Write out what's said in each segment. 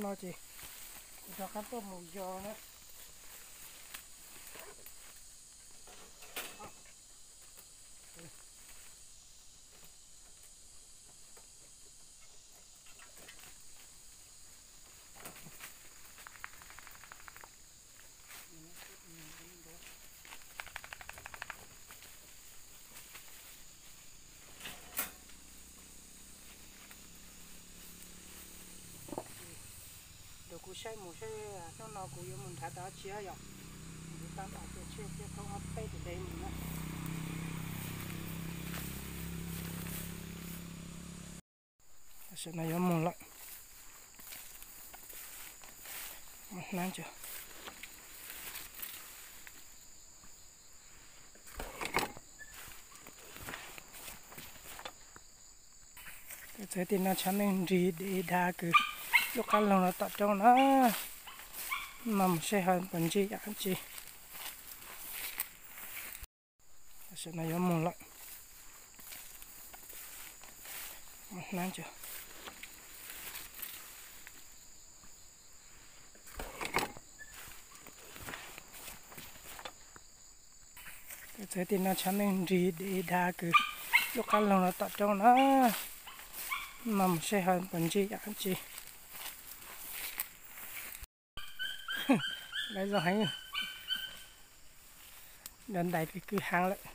No ces kuv rov qab tuaj mus yos na. Ntawm kuv saib mus saib hnub no kuv yuav mus nrhav tau dab tsi yom. Kuv tab tom tua tshiab thiab thauj ob peb tus dej mus na. Tam sim no yuav mus lawm. Mus hnab tso. Txawv tim no tshav ntuj nrig dev dav kws lub qab loog no tom roob na. Mas mus saib ho puas ntsib yam dab tsi. Tam sim no yuav mus lawm. Mus hnab tso. Txawv tim no tshav ntuj nrig dev dav kws lub qab loog no tom roob na. Mas mus saib ho puas ntsib yam dab tsi. Lawv zoo heev, nrov ntais pes kwj heev lawm.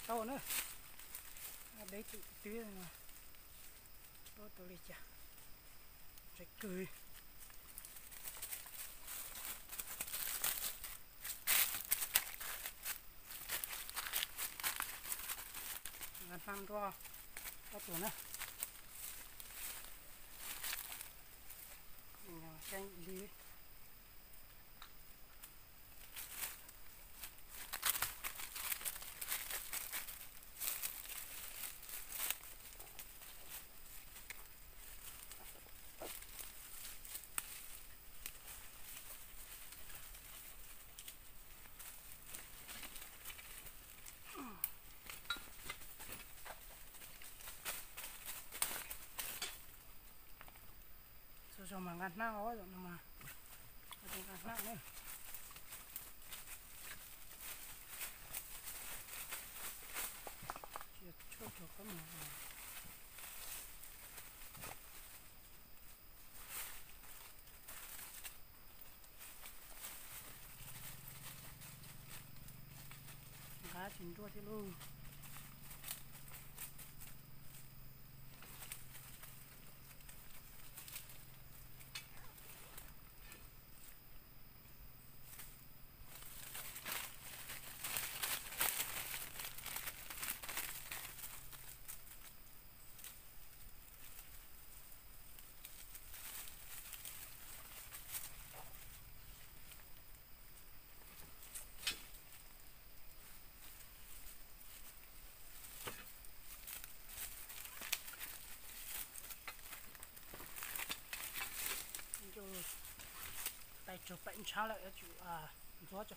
Tau na, deb tsum twb, ua tau li cas, tseem kawg. Nqa hnab nruab ob tug na. Saib li. Txhua zaus mas nqa hnab os, zaum no mas nqa hnab na. Tau tso qab mus. Nqa tsis nruaj thiab lauj. Tais tsug pem ntshab lawm, yuav tsum ntxuav tso.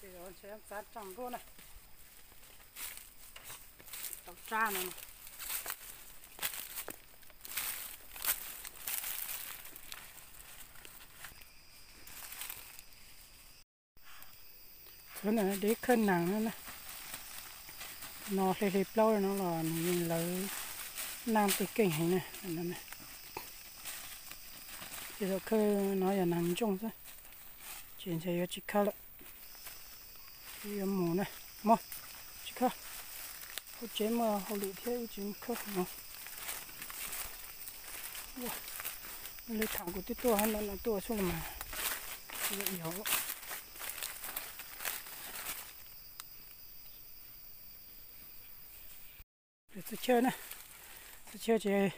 Ces yuav ntshe txav tsaug nruab na, tau tsab no. Txawm deb khawb nees no, no hle hle plaub no los nws yeej lawv naj teg keej heev na. Ces thaum khawb no yog nees ntsooj xwb, ces ntshe yuav tsis khawb lawm. Wb yuav mus na, mus, tsis khawb. Hauv tsev muaj hauj lwm thiab wb tsis khawb no. Li thaum kuv twb tuaj no, no tuaj xwb los mas. Txhua chaw na, txhua chaw ces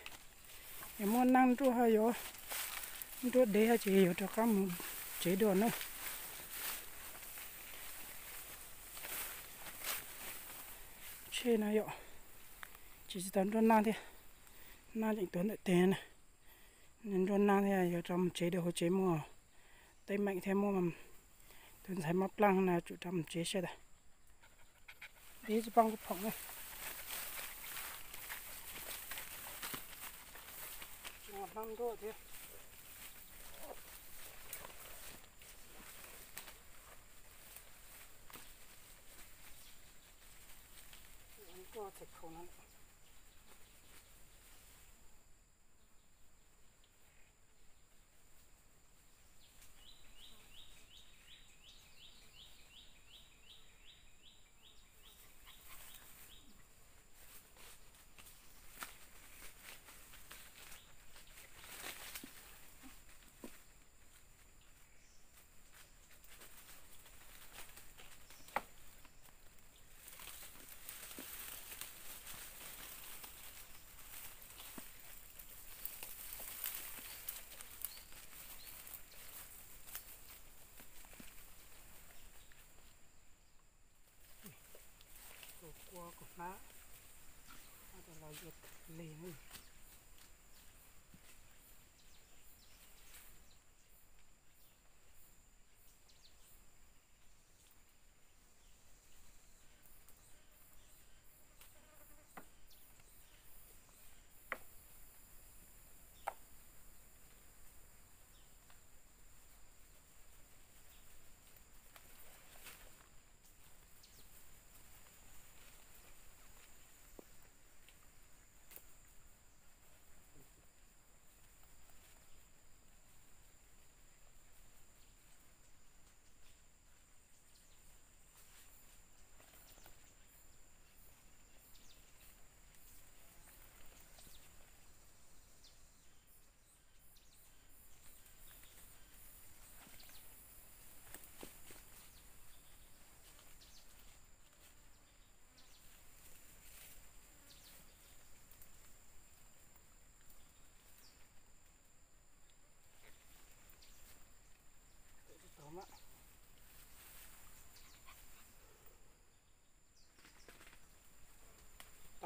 yuav muaj naj nruab, yuav nruab deb ces yuav rov qab mus tsev dua na. Tsheb no yom, tsis tsis tau nruab naj thiab, naj tseem tuav ntawm tes na. Nruab naj thiab yuav rov mus tsev dua, hauv tsev muaj teeb meem thiab muaj tus ntxhais mob plaaj no, tsum rov mus tsev saib tas. Dib tsis paub kuv phoom na. Tsis muaj hnab nruab thiab. Nruab txhais khaus no. Kuv kua kuv hnab, hnab rau los yuav lig na.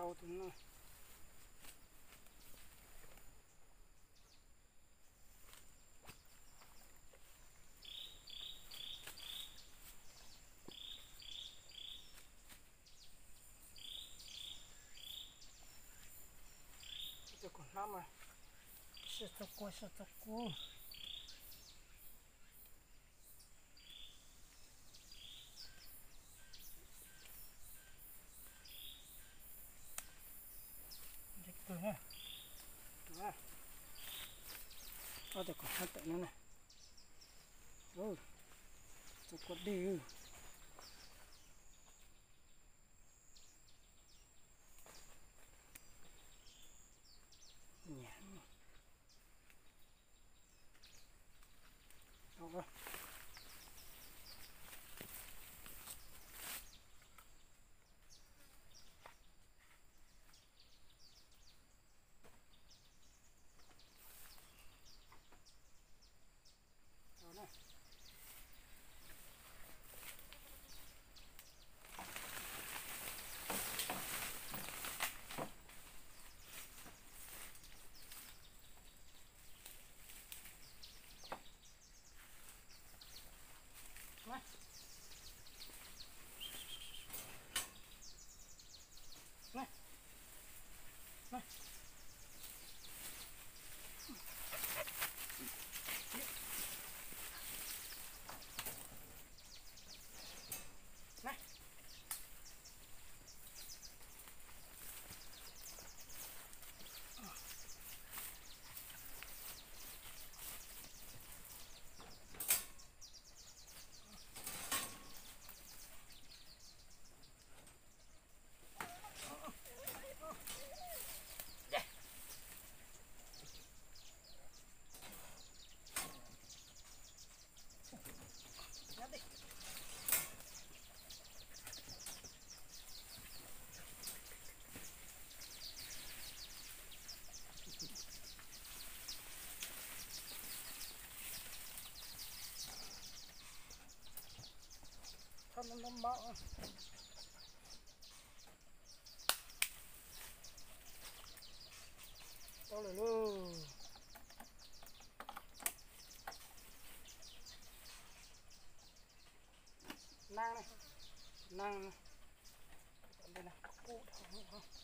Tus no. Cov kua hnab mas siab txog kua siab txog kua. Ob cov kua hnab tawm no na. Txog kua dej. Txhob noj noj mov. Tau lawm lauj. Neeb ne, neeb ne. Tom ntej no kub dhau.